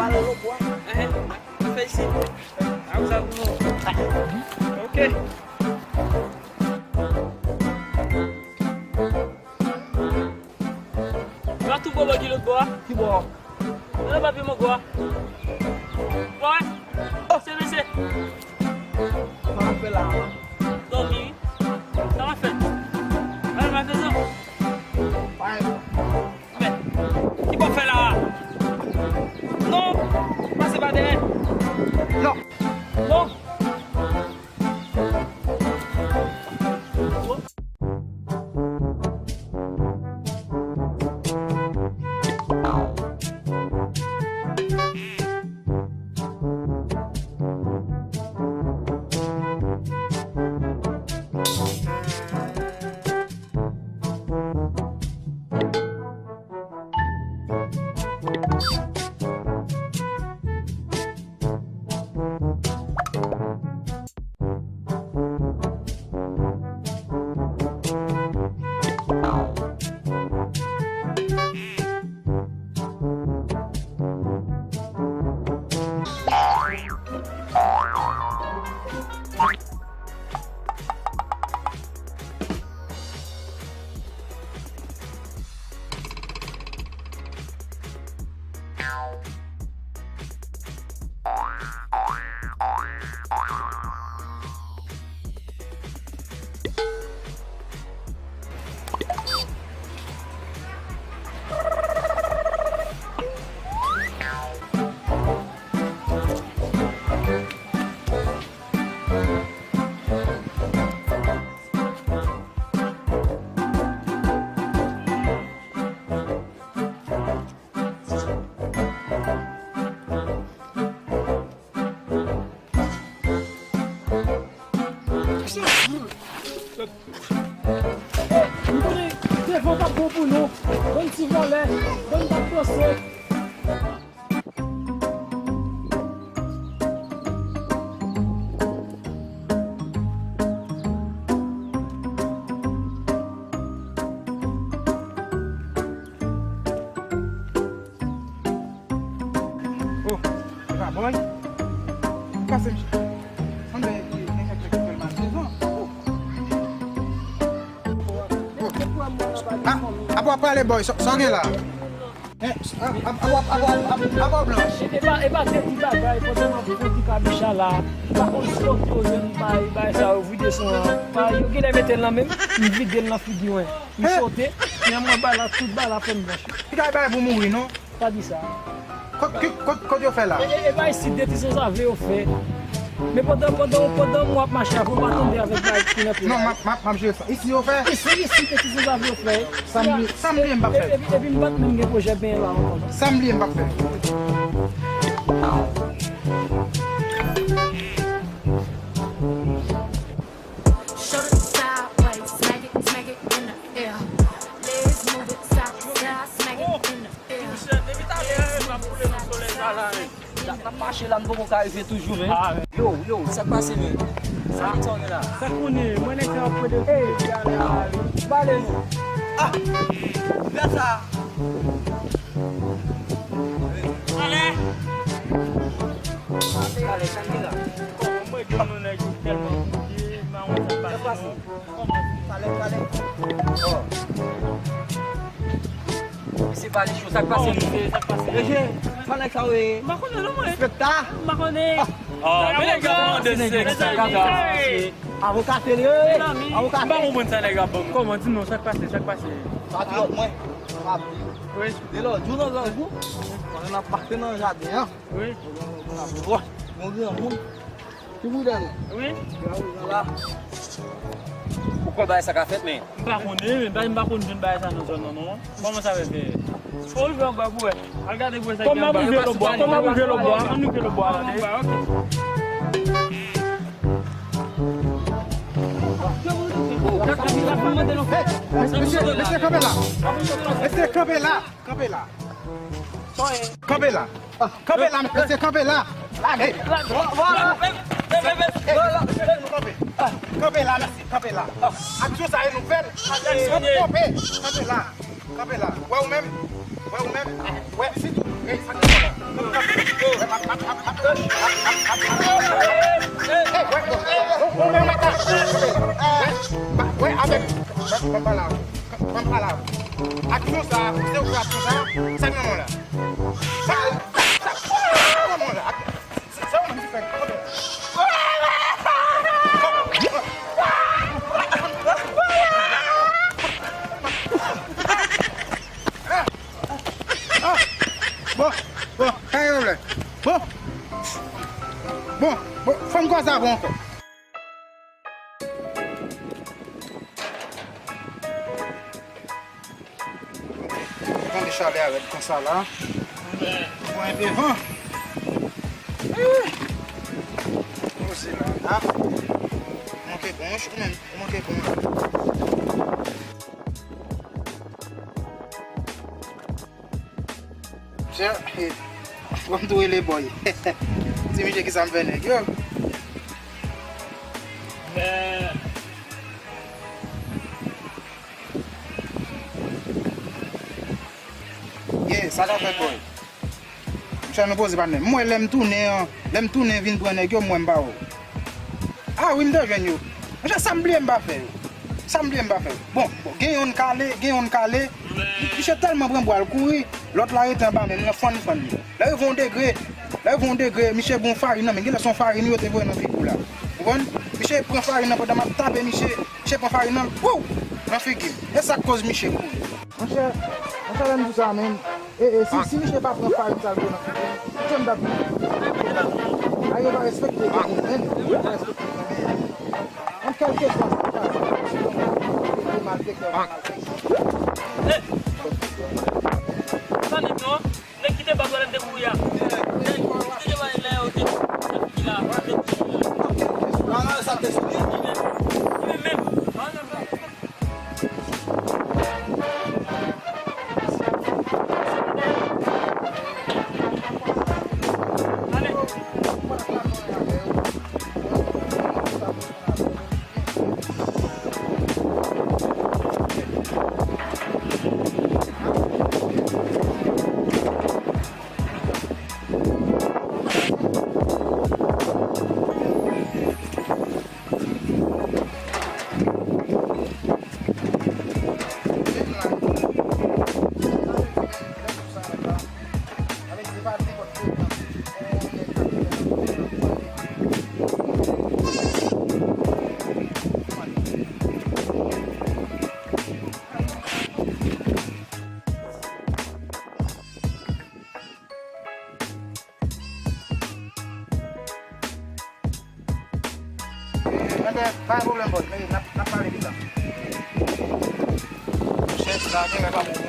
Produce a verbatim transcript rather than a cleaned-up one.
Enhen. Fè isi. A, ou sa pou nou. Ok. Yo tou bò bò ki lòt bò a. Ki bò? Nan papye mango a. Bò, wi. Oh, se mesye. Sa w ap fè la? Dòmi, wi. Sa w ap fè? Al maten sa. Bay. Men, ki w ap fè la a? Non, pase pa dèyè. Non. Non. Devan pa bon pou nou. Bann ti vòlè, bann bak pase. Oh, se pa bòy? Pase, mesye. Sanble gen kèk nèg ki fè l malfezan. Oh. Oh. Ah, apa w ap pale, bòy? Sa, sa w gen la? Eh, a, a, apa w blanch? E pa, e pa de ti bagay, pandan m ap fè ti kabicha la. M pa konn si yo di yo jwenn bay, bay sa yo vide son an. Bay, yo genlè mete l nan men m, m vide l nan figi mwen. M sote, men mwen bala, tout bala fè m blanchi. Piga bay pou mouri, non? Pa di sa. Kot, ki, kot, kot yo fè la? E, e, e pa isit de ti sanzave yo fè. Men pandan, pandan, pandan mwen ap mache avè w, pa tande avèk bay koulè pou. Non, m ap, m ap, m ap jere sa. Isi yo fè? Isi, isi de ti sanzave yo fè. Sa m bliye, sa m bliye m p ap fè. Epi, epi m pa t menm gen pwojè benyen la ankò. Sa m bliye m p ap fè. Shoulder sideways, smack it, smack it in the air. Legs move it side to side, smack it in the air. Monchè, depi talè, m ap koule nan solèy sa la, men. N ap mache la, n poko ka rive toujou, men. Ah, men. Yo, yo, sa k pase, men? Sa nèg sa yo gen la? Sa konnen, mwen nèg sa yo ap pede. Hey, pale nou. Ah! Lè sa. Talè! Talè, sa n gen la? Kòman mwen jwenn nou nèg yo tèlman bouke, m pa wè sa k pase non. Talè, talè. Oh. Mesye pale cho, sa k pase? Mesye, sa nèg sa yo ye? M pa konnen non mwen. Inspekta? M pa konnen. Oh, men nèg yo ap mande inspekta. Avoka tele, avoka. M pa konprann sa nèg yo ap ban m. Kòman, di non, sa k pase, sa k pase? Patriyòt mwen, m ap di. Wi. De lòt jou nan lòt jou, pandan n ap pase nan jaden an. Wi. Mwen gen yon granmoun. Ki boudè nou? Wi. Ou kwè bagay sa ka fèt, men? M pa konnen, men bagay, m pa konn jwenn bagay sa nan zòn nan, non. Kòman sa fè fè? Fò w rive anba pou wè. Al gade pou wè sa ki anba. Kòman rive lòt bò? Kòman rive lòt bò? Ann rive lòt bò a, tande. Anba, ok. Mesye, mesye, kanpe la. Mesye, kanpe la. Kanpe la. Kanpe la. Kanpe la, mesye, kanpe la. Lage. Vwala. Kanpe la, mesye, kanpe la. Aksyon sa e nouvèl. Kanpe la. Kanpe la. Wè ou menm. Wè ou menm. Wè, sitou. Ey, sa k nan kò la. Hey, wè, wè, wè, wè, avèk, wè, wè, avèk, wè, wè, avèk, aksyon sa, se ou fè aksyon sa, sa nan mwen la. Sa, sa, sa nan mwen la. Sa, sa ou menm ki fè. Ah! Bon, bon, pa gen pwoblèm. Bon. Bon, bon, fò m kwaze avè w ankò. Tande chalè a rèd konsa la. Pran enpe van. Poze la. Ah. Manke bon, wi, ou menm, ou manke bon la. Misye, eh, bon, tou rele boy. Ti misye ki sa m fè nèg yo. Yeah, sa k ap fèt boy? Misye, nou poze patnè. M wè lè m tounen an, lè m tounen vin pran nèg yo, m wè m pa wè w. Ah wi, m te jwenn yo. Monchè, sa m bliye m pa fè yo. Sa m bliye m pa fè yo. Bon, bon, gen yonn kale, gen yonn kale. Misye tèlman pran bwa l kouri, lòt la rete anba men m nan fann fann li. Lè rive yon degre, lè rive yon degre, misye gen yon farin nan men, genlè se yon farin yo te voye nan figi w la. Ou konprann? Misye pran farin nan pandan m ap tape misye, misye pran farin nan, wouw! Nan figi m. E sa k koz misye kouri. Monchè, monchè, lè m di w sa menm, e, e, si, si misye pa pran farin sa l voye nan figi m, monchè, m t ap di, a, yo pa respekte moun menm, yo pa respekte moun menm. Nan kèlkeswa sa k pase, si yon moun malfektè, yon malfektè. Hey! Sa nèg yo, nèg ki te bat w la, nèg te kouri a. Nèg ki te bat la, yo te kouri la, yo te kouri la. Li menm, li menm. Enben, pa gen pwoblèm, bòs, men n ap, n ap pale pita. Chèf la, gen lè pa bon.